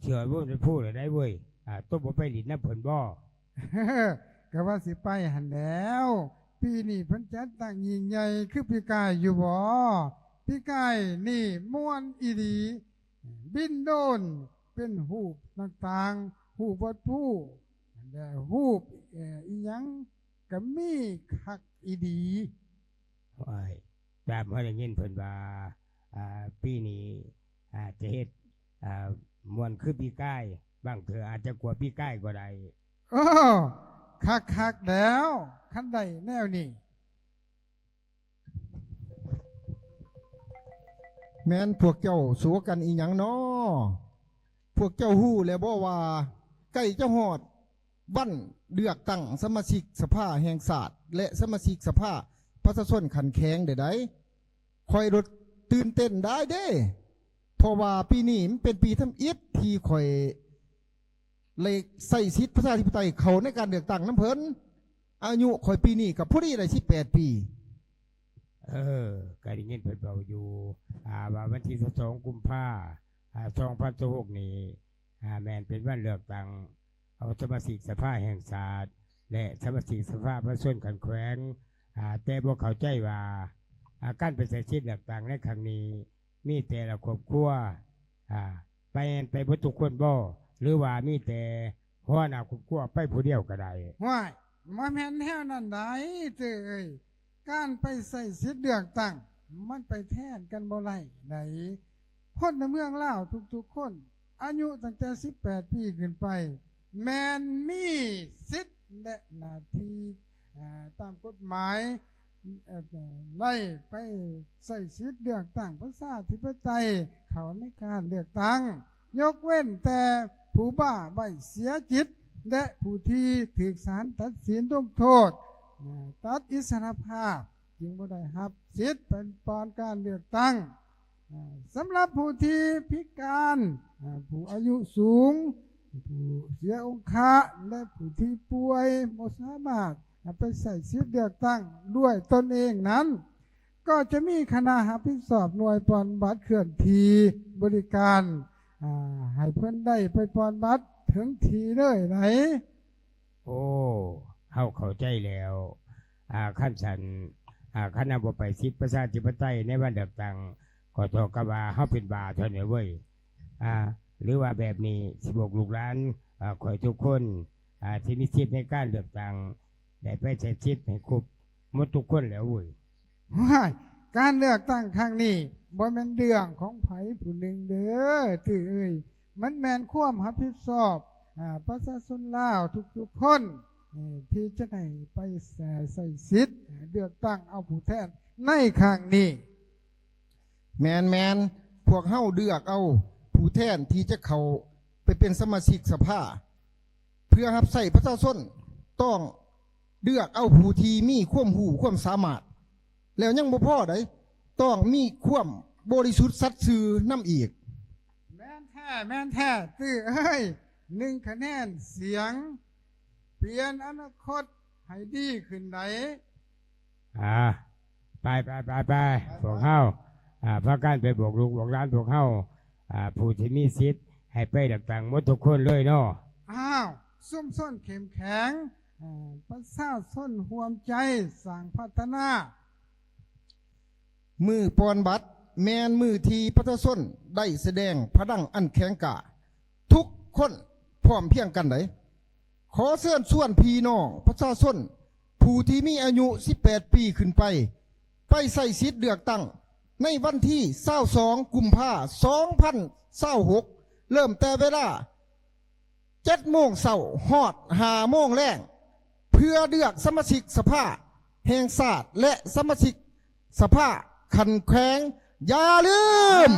ເທື່ອບໍ່ໄດ້ພູ້ແລ້ວໄດ໋ເວີຍ. ອ່າ ຕົວບໍ່ໄປຫຼິ້ນນຳເພິ່ນບໍ່? ກໍວ່າຊິໄປຫັ້ນແຫຼ້ວ. ປີນີ້ເພິ່ນຈັດຕັ້ງຍິ່ງໃຫຍ່ຄືປີກາຍຢູ່ບໍ່? ປີກາຍນີ້ມ່ວນອີ່ຫຼີ, ບິນໂດຣນເປັນຮູບຕ່າງໆ, ຮູບວັດພູ ແລະ ຮູບ ເອີ ອີ່ຫຍັງ ກໍມີຄັກອີ່ຫຼີ. ໂອ້ຍ ຕາມເຮົາໄດ້ຍິນເພິ່ນວ່າ ອ່າ ປີນີ້ ອາດຈະເຮັດ ອ່າ ມ່ວນຄືປີກາຍ, ບາງເທື່ອອາດຈະກວ່າປີກາຍກໍໄດ້. ໂອ້ ຄັກໆແລ້ວ ຄັນໄດ້ແນວນີ້. ແມ່ນພວກເຈົ້າໂສກັນອີ່ຫຍັງນໍ? ພວກເຈົ້າຮູ້ແລ້ວບໍ່ວ່າ ໃກ້ຈະຮອດວັນເລືອກຕັ້ງສະມາຊິກສະພາແຫ່ງຊາດ ແລະ ສະມາຊິກສະພາປະຊາຊົນຂັ້ນແຂວງແລ້ວໃດ໋? ຂ້ອຍໂລດຕື່ນເຕັ້ນຫຼາຍເດ້ ເພາະວ່າປີນີ້ມັນເປັນປີທຳອິດທີ່ຂ້ອຍ ໄດ້ໃຊ້ສິດປະຊາທິປະໄຕເຂົ້າໃນການເລືອກຕັ້ງນຳເພິ່ນ. ອາຍຸຂ້ອຍປີນີ້ກໍພໍດີໄດ້ສິບແປດປີ. ເອີ ກໍໄດ້ຍິນເພິ່ນເວົ້າຢູ່ ອ່າ ວ່າວັນທີຊາວສອງ ກຸມພາ ອ່າ ສອງພັນຊາວຫົກນີ້ ອ່າ ແມ່ນເປັນວັນເລືອກຕັ້ງເອົາສະມາຊິກສະພາແຫ່ງຊາດ ແລະ ສະມາຊິກສະພາປະຊາຊົນຂັ້ນແຂວງ ອ່າ ແຕ່ບໍ່ເຂົ້າໃຈວ່າ ອ່າ ການໄປໃຊ້ສິດເລືອກຕັ້ງໃນຄັ້ງນີ້ ມີແຕ່ລະຄອບຄົວ ອ່າ ໄປ ໄປເບິດທຸກຄົນບໍ່ ຫຼືວ່າມີແຕ່ຫົວໜ້າຄອບຄົວໄປຜູ້ດຽວກໍໄດ້? ຫ້ວຍ ບໍ່ແມ່ນແນວນັ້ນໃດ໋ ເຕີເອີຍ. ການໄປໃຊ້ສິດເລືອກຕັ້ງ ມັນໄປແທນກັນບໍ່ໄດ້ໃດ໋. ຄົນໃນເມືອງລາວທຸກໆຄົນ ອາຍຸຕັ້ງແຕ່ສິບແປດປີຂຶ້ນໄປ ແມ່ນມີສິດ ແລະ ໜ້າທີ່ ເອີ ຕາມກົດໝາຍ ເອີ ໄດ້ໄປໃຊ້ສິດເລືອກຕັ້ງປະຊາທິປະໄຕ ເຂົ້າໃນການເລືອກຕັ້ງ ຍົກເວັ້ນແຕ່ຜູ້ບ້າໃບ້ເສຍຈິດ ແລະ ຜູ້ທີ່ຖືກສານຕັດສິນລົງໂທດ ເອີ ຕັດອິດສະຫຼະພາບ ຈຶ່ງບໍ່ໄດ້ຮັບສິດເປັນບ່ອນການເລືອກຕັ້ງ. ສຳລັບຜູ້ທີ່ພິການ, ຜູ້ອາຍຸສູງ, ຜູ້ເສຍອົງຄະ ແລະ ຜູ້ທີ່ປ່ວຍບໍ່ສາມາດໄປໃຊ້ສິດເລືອກຕັ້ງດ້ວຍຕົນເອງນັ້ນ, ກໍຈະມີຄະນະຮັບຜິດຊອບໜ່ວຍປ່ອນບັດເຄື່ອນທີ່ບໍລິການ ໃຫ້ເພິ່ນໄດ້ໄປປ່ອນບັດເຖິງທີ່ເລີຍໃດ໋. ໂອ້ ເຮົາເຂົ້າໃຈແລ້ວ. ອ່າ ຄັນຊັ້ນ ອ່າ ຄັນເຮົາບໍ່ໄປສິດປະຊາທິປະໄຕໃນວັນເລືອກຕັ້ງ ກໍເທົ່າກັບວ່າເຮົາເປັນບ້າເທົ່ານັ້ນເວີຍ. ອ່າ ຫຼືວ່າແບບນີ້ ຊິບອກລູກຫຼານ ອ່າ ຂ້ອຍທຸກຄົນ ອ່າ ທີ່ມີສິດໃນການເລືອກຕັ້ງ ໄດ້ໄປໃຊ້ສິດໃຫ້ຄົບໝົດທຸກຄົນແລ້ວເວີຍ. ໂອ້ຍ ການເລືອກຕັ້ງຄັ້ງນີ້ ບໍ່ແມ່ນເລື່ອງຂອງໃຜຜູ້ໜຶ່ງເດີ ຕື້ເອີຍ. ມັນແມ່ນຄວາມຮັບຜິດຊອບ ອາ ປະຊາຊົນລາວທຸກໆຄົນ ເອີ ທີ່ຈະໄດ້ໄປ ເອີ ໃຊ້ສິດເລືອກຕັ້ງເອົາຜູ້ແທນໃນຄັ້ງນີ້. ແມ່ນໆ ພວກເຮົາເລືອກເອົາຜູ້ແທນທີ່ຈະເຂົ້າໄປເປັນສະມາຊິກສະພາ ເພື່ອຮັບໃຊ້ປະຊາຊົນ ຕ້ອງເລືອກເອົາຜູ້ທີ່ມີຄວາມຮູ້ຄວາມສາມາດ ແລ້ວຍັງບໍ່ພໍໃດ ຕ້ອງມີຄວາມບໍລິສຸດສັດຊື່ນຳອີກ. ແມ່ນແທ້ ແມ່ນແທ້ ຕື້ເອີຍ ໜຶ່ງຄະແນນສຽງ ປ່ຽນອະນາຄົດໃຫ້ດີຂຶ້ນໃດ. ອ່າ ໄປໆໆໆ ພວກເຮົາ ອ່າ ພາກັນໄປບອກລູກບອກຫຼານພວກເຮົາ ອ່າ ຜູ້ທີ່ມີສິດໃຫ້ໄປເລືອກຕັ້ງໝົດທຸກຄົນເລີຍເນາະ. ອ້າວ ຊຸມຊົນເຂັ້ມແຂງ ເອີ ປະຊາຊົນຮ່ວມໃຈສ້າງພັດທະນາ. ມື້ປ່ອນບັດແມ່ນມື້ທີ່ປະຊາຊົນໄດ້ສະແດງພະລັງອັນແຂງກ້າທຸກຄົນພ້ອມພຽງກັນໃດ. ຂໍເຊີນຊວນພີ່ນ້ອງປະຊາຊົນຜູ້ທີ່ມີອາຍຸສິບແປດປີຂຶ້ນໄປ ໄປໃຊ້ສິດເລືອກຕັ້ງໃນວັນທີຊາວສອງ ກຸມພາ ສອງພັນຊາວຫົກ ເລີ່ມແຕ່ເວລາ ເຈັດໂມງເຊົ້າຮອດຫ້າໂມງແລງ ເພື່ອເລືອກສະມາຊິກສະພາແຫ່ງຊາດ ແລະ ສະມາຊິກສະພາຂັ້ນແຂວງ. ຢ່າລືມ!